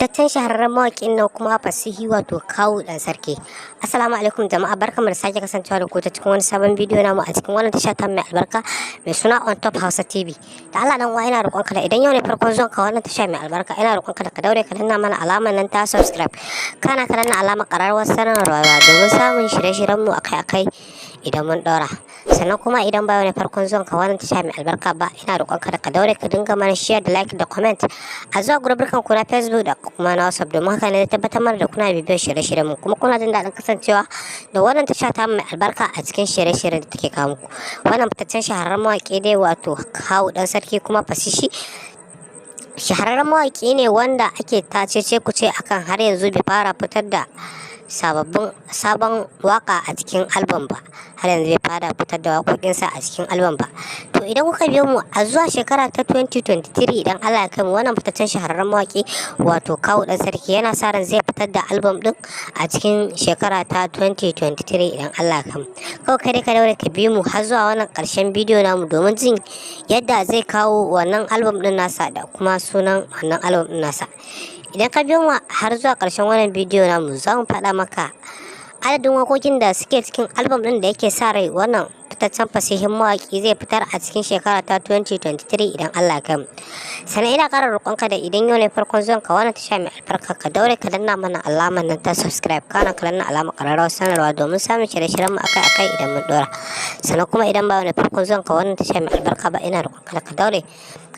Fitaccen shahararren mawaƙin nan kuma fasihi, wato Kawu Dan Sarki. Assalamu alaikum jama'a, barkamu da sake kasancewa da ku ta cikin wani sabon bidiyo namu a cikin wannan tasha ta mai albarka mai suna On Top Hausa TV. Da Allah dan uwa, ina roƙon ka da idan yau ne farkon zuwan ka wannan tasha mai albarka, ina roƙon ka da ka daure ka danna mana alamar nan ta subscribe, kana ka danna alamar ƙararrawar sanarwa domin samun shirye-shiryen mu akai-akai idan mun ɗora. Sannan kuma idan ba yau ne farkon zuwan ka wannan tasha mai albarka ba, ina roƙon ka da ka daure ka dinga mana share da like da comment a zuwa gurburkan ku na Facebook da kuma na WhatsApp, domin haka ne tabbatar mana da kuna bibiyar shirye-shiryen mu kuma kuna jin daɗin kasancewa da wannan tasha ta mai albarka a cikin shirye-shiryen da take kawo muku. Wannan fitaccen shahararren mawaƙi dai, wato Kawu Dan Sarki kuma fasihi, shahararren mawaƙi ne wanda ake ta cece kuce akan har yanzu bai fara fitar da sababbin sabon waka a cikin album ba, har yanzu bai fara fitar da waƙoƙinsa a cikin album ba. To, idan kuka biyo mu a zuwa shekara ta 2023 idan Allah ya kai mu, wannan fitaccen shahararren mawaƙi, wato Kawu Dan Sarki, yana sa ran zai fitar da album din a cikin shekara ta 2023 idan Allah ya kai mu. Kawai kai dai ka daure ka biyo mu har zuwa wannan ƙarshen bidiyo namu domin jin yadda zai kawo wannan album din nasa da kuma sunan wannan album din nasa. Idan ka biyo mu har zuwa ƙarshen wannan bidiyo namu, za mu faɗa maka adadin waƙoƙin da suke cikin album ɗin da yake sa rai wannan fitaccen fasihin mawaƙi zai fitar a cikin shekara ta 2023 idan Allah ya kai mu. Sannan ina ƙara roƙonka da idan yau ne farkon zuwan ka wannan tasha mai albarka, ka daure ka danna mana alamar nan ta subscribe, kana ka danna alamar ƙararrawar sanarwa domin samun shirye-shiryen mu akai-akai idan mun ɗora. Sannan kuma idan ba wani farkon zuwan ka wannan tasha mai albarka ba, ina roƙonka da ka daure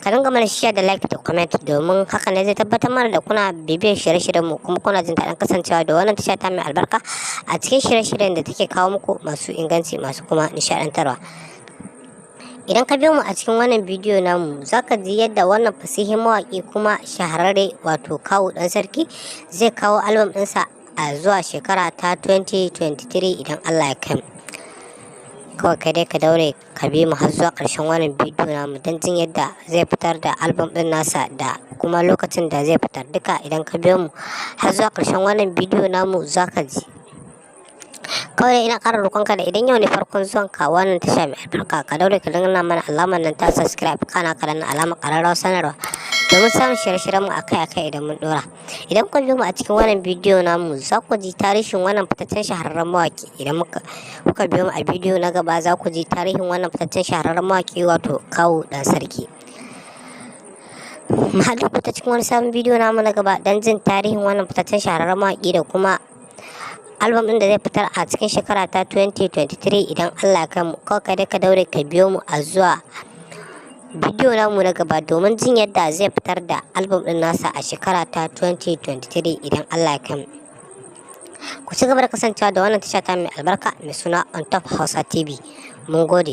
ka dinga mana share da like da comment, domin haka ne zai tabbatar mana da kuna bibiyar shirye-shiryen mu kuma kuna jin daɗin kasancewa da wannan tasha ta mai albarka a cikin shirye-shiryen da take kawo muku masu inganci, masu kuma nishaɗantarwa. Idan ka biyo mu a cikin wannan bidiyo namu, zaka ji yadda wannan fasihin mawaƙi kuma shahararre, wato Kawu Dan Sarki, zai kawo album ɗinsa a zuwa shekara ta 2023 idan Allah ya kai mu. Kawai kai dai ka daure ka bi mu har zuwa ƙarshen wannan bidiyo namu don jin yadda zai fitar da album ɗin nasa da kuma lokacin da zai fitar. Duka idan ka biyo mu har zuwa ƙarshen wannan bidiyo namu, zaka ji. Kawai ina ƙara roƙonka da idan yau ne farkon zuwan ka wannan tasha mai albarka, ka daure ka danna mana alamar nan ta subscribe, kana ka danna alamar ƙararrawar sanarwa domin samun shirye-shiryen mu akai-akai idan mun dora. Idan kuka biyo mu a cikin wannan bidiyo namu, za ku ji tarihin wannan fitaccen shahararren mawaƙi. Idan muka kuka biyo mu a bidiyo na gaba, za ku ji tarihin wannan fitaccen shahararren mawaƙi, wato Kawu Dan Sarki. Mu haɗu ku ta cikin wani sabon bidiyo namu na gaba don jin tarihin wannan fitaccen shahararren mawaƙi da kuma album ɗin da zai fitar a cikin shekara ta 2023 idan Allah ya kai mu. Kawai kai dai ka daure ka biyo mu a zuwa bidiyo namu na gaba domin jin yadda zai fitar da album ɗin nasa a shekara ta 2023 idan Allah ya kai mu. Ku ci gaba da kasancewa da wannan tasha ta mai albarka mai suna On Top Hausa TV. Mun gode.